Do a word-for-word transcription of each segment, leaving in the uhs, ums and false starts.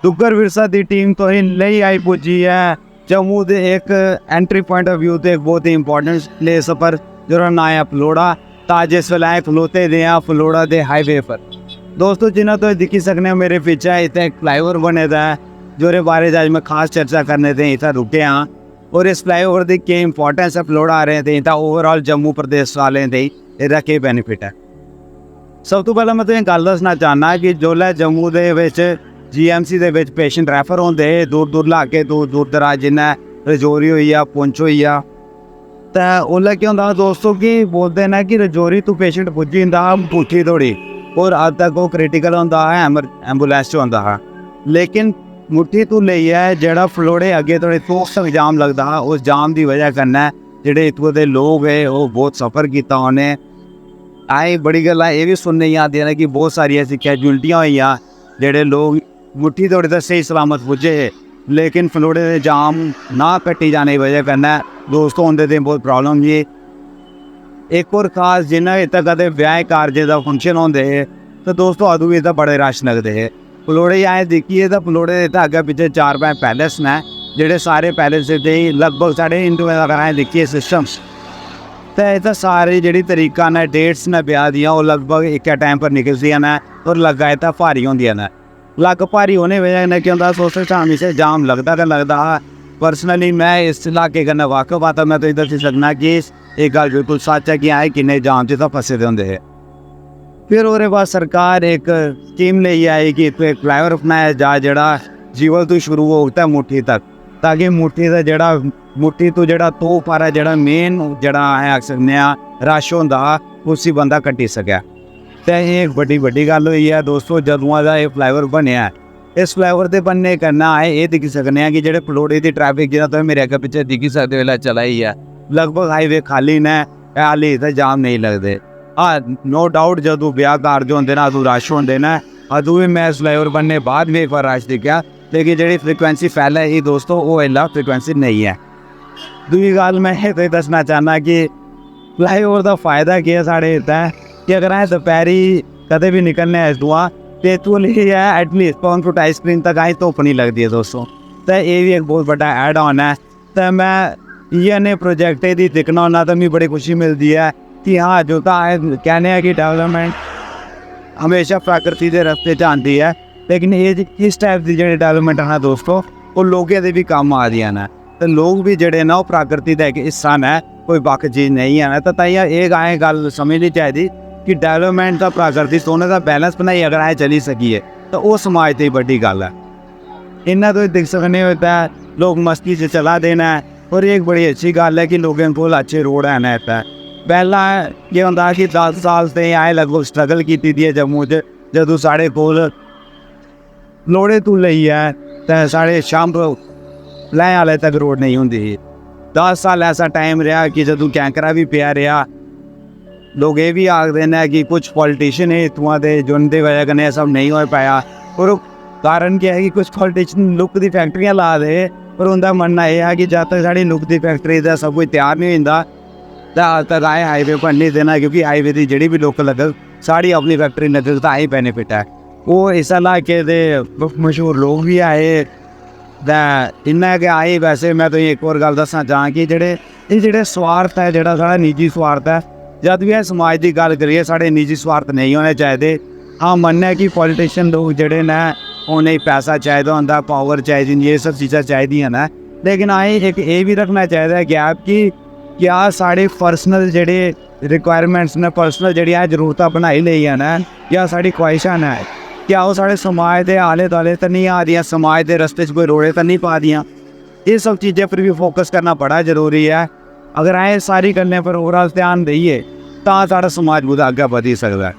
डुग्गर विरसा दी टीम तुसें लेई आई पुज्जी ऐ जम्मू दे इक एंट्री पॉइंट ऑफ व्यू ते इक बहुत ही इंपॉर्टेंट प्लेस पर, जेह्दा नांऽ ऐ पलौड़ा। तां जिस बेल्लै अस खलोते दे आं पलौड़ा दे हाईवे पर। दोस्तो, जि'यां तुस दिक्खी सकने ओ, मेरे पिच्छें इत्थै इक फ्लाईओवर बने दा ऐ, जेह्दे बारे च अज्ज में खास चर्चा करने ताईं इत्थै रुके आं। और इस फ्लाईओवर दी केह् इंपॉर्टेंस ऐ पलौड़ा आह्लें ताईं, तां ओवरऑल जम्मू प्रदेश आह्लें ताईं एह्दा केह् बेनिफिट ऐ। सब तों पैह्लें में तुसेंगी गल्ल दस्सना चाह्न्नां कि जोल्लै जम्मू दे बिच, जीएमसी दे बिच पेशेंट रेफर होंदे हे दूर दूर लाके, दूर दूर दराज, जि'यां रजौरी होई गेआ, पुंछ होई गेआ, ते ओल्लै केह् होंदा हा दोस्तो कि बोलदे न कि रजौरी तू पेशेंट पुज्जी जंदा हा मुट्ठी धोड़ी, और हद तक ओह् क्रिटिकल होंदा हा, एमर-, एम्बुलेंस च होंदा हा। लेकिन मुट्ठी तू लेइयै जेह्ड़ा पलौड़े अग्गें धोड़ी चौक तक जाम लगदा हा, उस जाम दी बजह कन्नै जेह्ड़े इत्थूं दे लोक हे, ओह् बहुत सफर कीता उ'नें। असें बड़ी गल्लां एह् बी सुनने गी आंदियां न कि बहुत सारी ऐसी कैजुअलिटियां होइयां, जेह्ड़े लोक मुट्ठी धोड़ी ते स्हेई सलामत पुज्जे हे, लेकिन पलौड़े दे जाम ना कट्टी जाने दी बजह कन्नै दोस्तो उं'दे ते बहुत प्रॉब्लम ही। इक होर खास, जि'यां इत्थै कदें ब्याहें कारजें दा फंक्शन होंदे हे, ते दोस्तो अदूं बी इत्थै बड़े रश लगदे हे। पलौड़े असें दिक्खियै ते पलौड़े दे इत्थै अग्गें पिच्छें चार पंज पैलेस न, जेह्ड़े सारे पैलेस इत्थै लगभग साढ़े हिंदुएं दा अगर असें दिक्खियै सिस्टम, ते इत्थै सारी जेह्ड़ी तरीकां न, डेट्स न ब्याह् दियां, ओह् लगभग इक्कै टाइम पर निकलदियां न और लग्गां इत्थै भारी होंदियां न। लग्ग भारी होने दी बजह कन्नै केह् होंदा, सोशल च हमेशा जाम लगदा गै लगदा हा। पर्सनली में इस इलाके कन्नै वाकफ आं, तां में तुसेंगी दस्सी सकना कि एह् गल्ल बिल्कुल सच्च ऐ कि असें किन्ने जाम च इत्थै फसे दे होंदे हे। फिर ओह्दे बाद सरकार इक स्कीम लेइयै आई कि इत्थै इक फ्लाईओवर बनाया जा, जेह्ड़ा जीवल तू शुरू होग ते मुट्ठी तक, ताकि मुट्ठी दा जेह्ड़ा, मुट्ठी तू जेह्ड़ा तोह् पारा जेह्ड़ा मेन जेह्ड़ा असें आखी सकने आं रश होंदा हा, उसी बंदा कट्टी सकै। ते एह् इक बड्डी, बड्डी गल्ल होई ऐ दोस्तो, जदुआं दा एह् फ्लाईओवर बनेआ ऐ। इस फ्लाईओवर दे बनने कन्नै अस एह् दिक्खी सकने आं कि जेह्ड़े पलौड़े दी ट्रैफिक, जि'यां तुस मेरे अग्गें पिच्छें दिक्खी सकदे ओ, इसलै चला दी ऐ, लगभग हाईवे खाल्ली न, हाली इत्थै जाम नेईं लगदे। हां, नो डाउट, जदूं ब्याह् कारज होंदे न, अदूं रश होंदे न। अदूं बी में इस फ्लाईओवर बनने बाद बी इक बार रश दिक्खेआ, लेकिन जेह्ड़ी फ्रीक्वेंसी पैह्लें ही दोस्तो, ओह् इसलै फ्रीक्वेंसी नेईं ऐ। दूई गल्ल में एह् तुसें दस्सना चाह्न्नां कि फ्लाईओवर दा फायदा केह् ऐ साढ़े इत्थै, कि अगर अस दपैह्री कदें बी निकलने आं इत्थुआं, ते इत्थुआं लेइयै एटलीस्ट पवन फ्रूट आइसक्रीम तक असें धुप्प निं लगदी ऐ दोस्तो। ते एह् बी इक बहुत बड्डा ऐड ऑन ऐ। ते में इ'यै नेह् प्रोजेक्टें दी दिक्खना होन्ना ते मिगी बड़ी खुशी मिलदी ऐ कि हां, जो तां अस कैह्ने आं कि डेवलपमेंट हमेशा प्रकृति दे रस्ते च आंदी ऐ, लेकिन एह् ज-, इस टाइप दी जेह्ड़ी डेवलपमेंट ना दोस्तो, ओह् लोकें दे बी कम्म आ दियां न। ते लोक बी जेह्ड़े न, ओह् प्रकृति दा इक हिस्सा न, कोई बक्ख चीज नेईं ऐ। ते ताइयें एह् असें गल्ल समझनी चाहिदी कि डेवलपमेंट दा प्रकृति दोनें दा बैलेंस बनाइयै अगर असें चली सकिये, ते ओह् समाज ते बड्डी गल्ल ऐ। इन्ना तुस दिक्खी सकने ओ, इत्थै लोक मस्ती च चला दे न, और एह् इक बड़ी अच्छी गल्ल ऐ कि लोकें कोल अच्छे रोड हैन इत्थै। पैह्ला केह् होंदा हा कि दस साल ते असें लगभग स्ट्रगल कीती दी ऐ जम्मू च, जदूं साढ़े कोल लोड़े तू लेइयै ते साढ़े छंभ लैं आह्ले तक रोड नेईं होंदी ही। दस साल ऐसा टाइम रेहा कि जदूं कैंकरा बी पेआ रेहा। लोक एह् बी आखदे न कि कुछ पॉलिटिशियन हे इत्थुआं दे, जिं'दी बजह कन्नै एह् सब नेईं होई पाया। और कारण केह् ऐ कि कुछ पॉलिटिशियन लुक दी फैक्ट्रियां ला दे हे, पर उं'दा मन्नना एह् हा कि जद तक साढ़ी लुक दी फैक्ट्री दा सब कुछ त्यार नेईं होई जंदा, ते अज्ज तक असें हाईवे बनने देना, क्योंकि हाईवे दी जेह्ड़ी बी लुक लग्गग, साढ़ी अपनी फैक्ट्री लग्गग, तां असें बेनिफिट ऐ। ओह् इस इलाके दे ब-, मशहूर लोक बी ऐ हे। ते इन्ना गै आई। वैसे में तुसेंगी इक होर गल्ल दस्सना चाह्ङ कि जेह्ड़े, एह् जेह्ड़े स्वार्थ ऐ, जेह्ड़ा साढ़ा निजी स्वार्थ ऐ, जद बी अस समाज दी गल्ल करिये, साढ़े निजी स्वार्थ नेईं होने चाहिदे। हां, मन्नेआ कि पॉलिटिशियन लोक जेह्ड़े न, उ'नेंगी पैसा चाहिदा होंदा, पावर चाहिदी होंदी, एह् सब चीज़ां चाहिदियां न, लेकिन असें इक एह् बी रक्खना चाहिदा ऐ गैप कि क्या साढ़े पर्सनल जेह्ड़े रिक्वायरमेंट्स न, पर्सनल जेह्ड़ियां असें जरूरतां बनाई लेइयां न, क्या साढ़ी ख्वाहिशां न, क्या ओह् साढ़े समाज दे आले दुआले ते निं आ दियां, समाज दे रस्ते च कोई रोड़े ते निं पा दियां? एह् सब चीज़ें पर बी फोकस करना बड़ा जरूरी ऐ। अगर असें सारी गल्लें पर ओवरआल ध्यान देइये, तां साढ़ा समाज कुतै अग्गें बधी सकदा ऐ।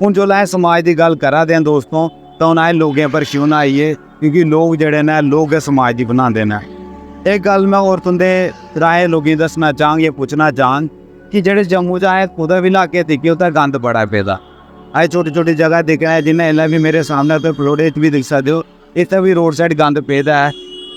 हून जिसलै अस समाज दी गल्ल करा दे आं दोस्तो, तां हून अस लोकें पर क्यों ना आइये, क्योंकि लोक जेह्ड़े न, लोक गै समाज गी बनांदे न। इक गल्ल में होर तुं'दे राहें लोकें गी दस्सना चाह्ङ, एह् पुच्छना चाह्ङ कि जेह्ड़े जम्मू च अस कुतै बी लाके दिखगे, उत्थै गंद बड़ा पेदा। अस छोटी-छोटी जगह दिक्खने आं, जि'यां इसलै बी मेरे सामनै तुस पलौड़े च बी दिक्खी सकदे ओ, इत्थै बी रोड साइड गंद पेदा ऐ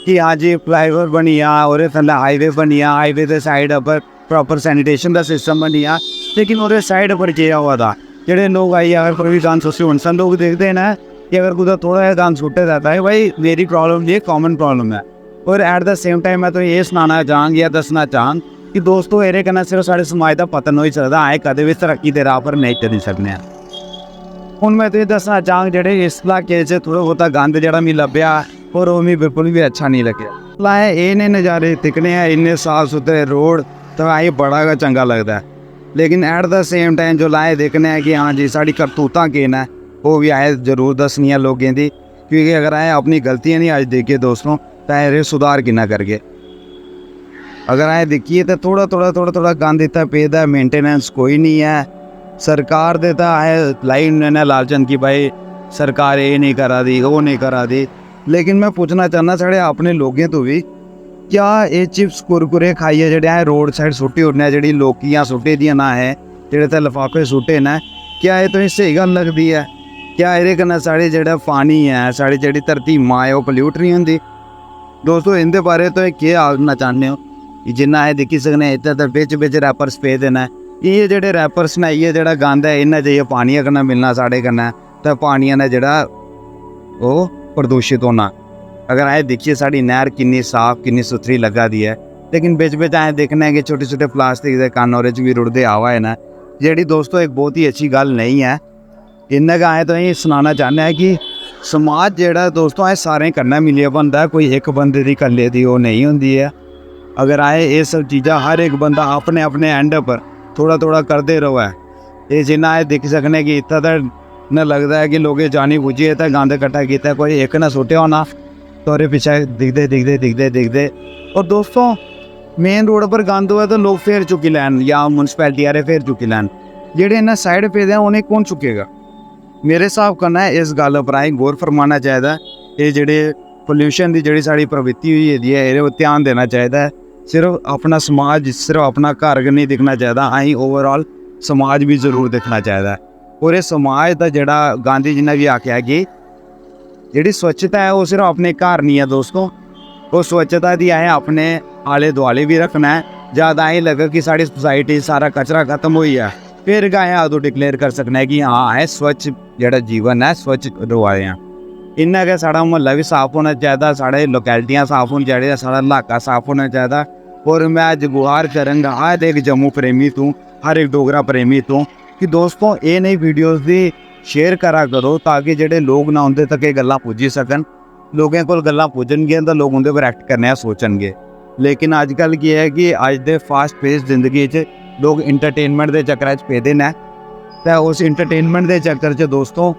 कि हां जी, फ्लाईओवर बनी जा, ओह्दे थल्लै हाईवे बनी जा, हाईवे दे साइड उप्पर प्रॉपर सैनिटेशन दा सिस्टम बनी जा, लेकिन ओह्दे साइड उप्पर केह् होआ दा? जेह्ड़े लोक आई, अगर कोई बी गंद सुट्टी ओड़न, लोक दिखदे न, कि अगर कुतै थोह्ड़ा जेहा गंद सुट्टे दा, तां एह् भाई मेरी प्रॉब्लम निं, एह् कॉमन प्रॉब्लम ऐ। और at the same time में तुसें एह् सनाना चाह्ङ जां दस्सना चाह्ङ कि दोस्तो, एह्दे कन्नै सिर्फ साढ़े समाज दा पतन होई सकदा, असें कदें बी तरक्की दे राह् पर नेईं चली सकने आं। हून में तुसें दस्सना चाह्ङ, जेह्ड़े इस इलाके च थोह्ड़ा बहुता गंद जेह्ड़ा मिगी लब्भेआ, और ओह् मिगी बिल्कुल बी अच्छा नेईं लग्गेआ। असें एह् नेह् नज़ारे दिक्खने आं, इन्ने साफ सुथरे रोड, तां असें बड़ा गै चंगा लगदा ऐ। लेकिन at the same time जिसलै असें दिक्खने आं कि हां जी, साढ़ी करतूतां केह् न, ओह् बी असें जरूर दस्सनियां लोकें दी, क्योंकि अगर असें अपनी गलतियां निं अज्ज दिखगे दोस्तो, तां एह्दे सुधार कि'यां करगे? अगर असें दिक्खिए ते थोह्ड़ा, थोह्ड़ा, थोह्ड़ा, थोह्ड़ा गंद इत्थै पेदा ऐ, maintenance कोई निं ऐ। सरकार दे तां असें लाई ओड़ने न लालचन कि भाई, सरकार एह् निं करा दी, ओह् निं करा दी। लेकिन में पुच्छना चाह्न्नां साढ़े अपने लोकें तों बी, क्या एह् chips कुरकुरे खाइयै जेह्ड़े असें road side सुट्टी ओड़ने आं, जेह्ड़ी लौकियां सुट्टी दियां न असें, जेह्ड़े इत्थै लफाफे सुट्टे न, क्या एह् तुसें स्हेई गल्ल लगदी ऐ? क्या एह्दे कन्नै साढ़े जेह्ड़ा पानी ऐ, साढ़ी जेह्ड़ी धरती मां ऐ, ओह् pollute निं होंदी? दोस्तो, इं'दे बारे तुस केह् आखना चाह्न्ने ओ? कि जिन्ना अस दिक्खी सकने आं, इत्थै ते बिच बिच wrappers पेदे न। इ'यै जेह्ड़े wrappers न, इ'यै जेह्ड़ा गंद ऐ, इ'न्नै जाइयै पानियै कन्नै मिलना साढ़े कन्नै, ते पानियै ने जेह्ड़ा ओह् प्रदूशत होना। अगर अस दिक्खिए, साढ़ी नैह्र किन्नी साफ, किन्नी सुथरी लग्गा दी ऐ, लेकिन बिच बिच अस दिक्खने आं कि छोटे छोटे plastic दे कण ओह्दे च बी रुढ़दे आवा दे न, जेह्ड़ी दोस्तो, इक बहुत ही अच्छी गल्ल नेईं ऐ। इन्ना गै असें तुसेंगी सनाना चाह्न्ने आं कि समाज जेह्ड़ा दोस्तो, असें सारें कन्नै मिलियै बनदा ऐ, कोई इक बंदे दी कल्ले दी ओह् नेईं होंदी ऐ। अगर असें एह् सब चीज़ां, हर इक बंदा अपने अपने end पर थोह्ड़ा थोह्ड़ा करदे र'वै, एह् जिन्ना अस दिक्खी सकने कि इत्थै ते इ'यां लगदा ऐ कि लोकें जानी बुज्झियै इत्थै गंद कट्ठा कीता, कोई इक ने सुट्टेआ होना, ते ओह्दे पिच्छें दिखदे दिखदे दिखदे दिखदे, और दोस्तो, main road पर गंद होऐ ते लोक फिर चुक्की लैन जां municipality आह्ले फिर चुक्की लैन। जेह्ड़े इ'यां side पेदे ऐ, उ'नेंगी कौन चुक्केगा? मेरे स्हाब कन्नै इस गल्ल उप्पर असें गौर फरमाना चाहिदा। एह् जेह्ड़े pollution दी जेह्ड़ी साढ़ी प्रवृत्ति होई गेदी ऐ, एह्दे पर ध्यान देना चाहिदा ऐ। सिर्फ अपना समाज, सिर्फ अपना घर गै नेईं दिक्खना चाहिदा, असें overall समाज बी जरूर दिक्खना चाहिदा ऐ। और एह् समाज दा जेह्ड़ा, गांधी जी ने बी आखेआ कि जेह्ड़ी स्वच्छता ऐ, ओह् सिर्फ अपने घर निं ऐ दोस्तो, ओह् स्वच्छता दी असें अपने आले दुआले बी रक्खना ऐ। जद असें लग्गग कि साढ़ी society च सारा कचरा खत्म होई गेआ, फिर गै असें अदूं declare करी सकने आं कि हां, असें स्वच्छ जेह्ड़ा जीवन ऐ, स्वच्छ र'वा दे आं। इ'यां गै साढ़ा म्हल्ला बी साफ होना चाहिदा, साढ़े लोकैलिटियां साफ होनी चाहिदियां, साढ़ा इलाका साफ होना चाहिदा। और में अज्ज गुहार करङ हर इक जम्मू प्रेमी तों, हर इक डोगरा प्रेमी तों, कि दोस्तो, एह् नेही videos दी share करा करो, ताकि जेह्ड़े लोक न, उं'दे तक एह् गल्लां पुज्जी सकन। लोकें कोल गल्लां पुज्जन गे तां लोक उं'दे पर act करने दा सोचन गे। लेकिन अजकल केह् ऐ कि अज्ज दे fast paced जिंदगी च लोक entertainment दे चक्करै च पेदे न, ते उस entertainment दे चक्कर च दोस्तो,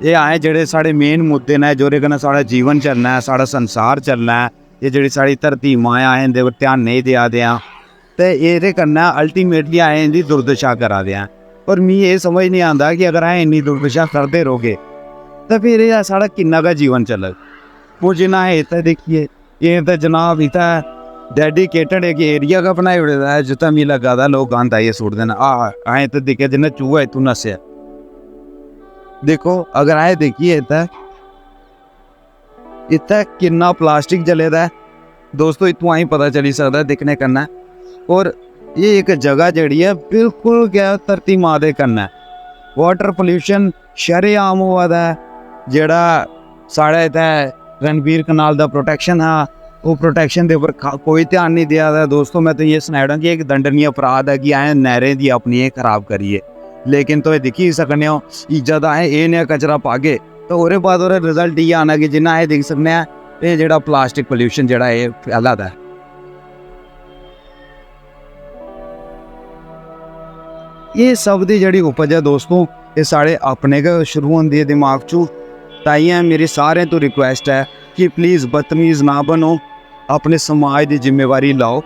एह् असें जेह्ड़े साढ़े main मुद्दे न, जेह्दे कन्नै साढ़ा जीवन चलना ऐ, साढ़ा संसार चलना ऐ, एह् जेह्ड़ी साढ़ी धरती मां ऐ, असें इं'दे पर ध्यान नेईं देआ दे आं, ते एह्दे कन्नै ultimately असें इं'दी दुर्दशा करा दे आं। पर मिगी एह् समझ निं आंदा कि अगर असें इन्नी दुर्दशा करदे रौह्गे, ते फिर एह् साढ़ा किन्ना गै जीवन चलग। हून जि'यां असें इत्थै दिक्खिए, एह् ते जनाब इत्थै dedicated इक area गै बनाई ओड़े दा ऐ, जित्थै मिगी लग्गा दा लोक गंद आइयै सुट्टदे न। आह, असें इत्थै दिक्खेआ, जि'यां चूहा इत्थूं नस्सेआ। दिक्खो, अगर असें दिक्खिए इत्थै, इत्थै किन्ना plastic जले दा ऐ दोस्तो, इत्थुआं असेंगी पता चली सकदा ऐ दिक्खने कन्नै। और एह् इक जगह जेह्ड़ी ऐ, बिल्कुल गै धरती मां दे कन्नै। Water pollution शरेआम होआ दा ऐ। जेह्ड़ा साढ़े इत्थै रणबीर कनाल दा protection हा, ओह् protection दे उप्पर खा-, कोई ध्यान निं देआ दा। दोस्तो, में तुसेंगी एह् सनाई ओड़ां कि इक दंडनीय अपराध ऐ कि असें नैह्रें दी अपनी एह् खराब करी ऐ। लेकिन तुस दिक्खी सकने ओ, इज्जत असें एह् नेहा कचरा पागे, ते ओह्दे बाद ओह्दा result इ'यै आना कि जि'यां अस दिक्खी सकने आं, एह् जेह्ड़ा plastic pollution जेह्ड़ा एह् फैला दा ऐ। एह् सब दी जेह्ड़ी उपज ऐ दोस्तो, एह् साढ़े अपने गै शुरू होंदी ऐ दिमाग चू। ताइयें मेरी सारें तों request ऐ कि please बदतमीज ना बनो, अपने समाज दी जिम्मेवारी लैओ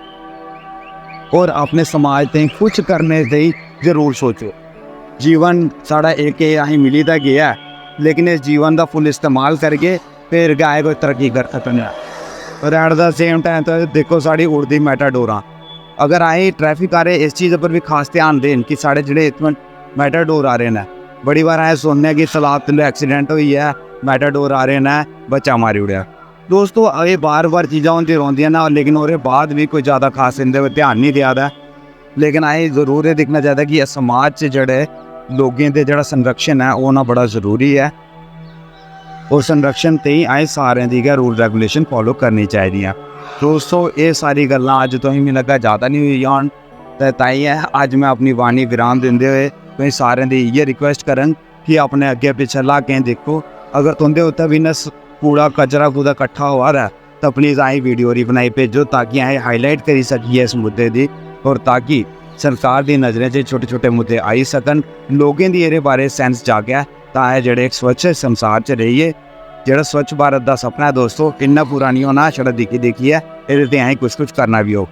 और अपने समाज ताईं कुछ करने ताईं जरूर सोचो। जीवन साढ़ा इक एह् असें मिली ते गेआ ऐ, लेकिन इस जीवन दा full इस्तेमाल करगे, फिर गै असें कोई तरक्की करी सकने आं। और at the same time तुस दिक्खो, साढ़ी उड़दी मेटाडोरां, अगर असें traffic आह्ले इस चीज पर बी खास ध्यान देन कि साढ़े जेह्ड़े इत्थुआं मेटाडोर आह्ले न, बड़ी बार असें सुनने आं कि तलाब तलै accident होई ऐ, मेटाडोर आह्ले ने बच्चा मारी ओड़ेआ। दोस्तो, एह् बार बार चीजां होंदियां रौंह्दियां न, लेकिन ओह्दे बाद बी कोई ज्यादा खास इं'दे पर ध्यान निं देआ दा ऐ। लेकिन असें जरूर एह् दिक्खना चाहिदा कि इस समाज च जेह्ड़े लोकें दे जेह्ड़ा संरक्षण ऐ, ओह् होना बड़ा जरूरी ऐ। और संरक्षण ताईं असें सारें दी गै रूल रेगुलेशन फालो करनी चाहिदियां। दोस्तो, एह् सारी गल्लां अज्ज तुसें, मिगी लग्गा, ज्यादा निं होई होन, ते ताइयें अज्ज में अपनी वाणी विराम दिंदे होए तुसें सारें दी इ'यै रिक्वेस्ट करङ कि अपने अग्गें पिच्छें लाकें दिक्खो, अगर तुं'दे उत्थै बी इ'यां स-, कूड़ा कचरा कुतै कट्ठा होआ दा ऐ, तां प्लीज असें वीडियो री बनाई भेजो, ताकि असें हाईलाइट करी सकिए इस मुद्दे दी, और ताकि सरकार दी नजरें च छोटे छोटे मुद्दे आई सकन, लोकें दी एह्दे बारे सेंस जागै, तां अस जेह्ड़े इक स्वच्छ संसार च रेहिए। जेह्ड़ा स्वच्छ भारत दा सपना ऐ दोस्तो, इन्ना पूरा निं होना छड़ा दिक्खी दिक्खियै, एह्दे ते असें कुछ कुछ करना बी होग।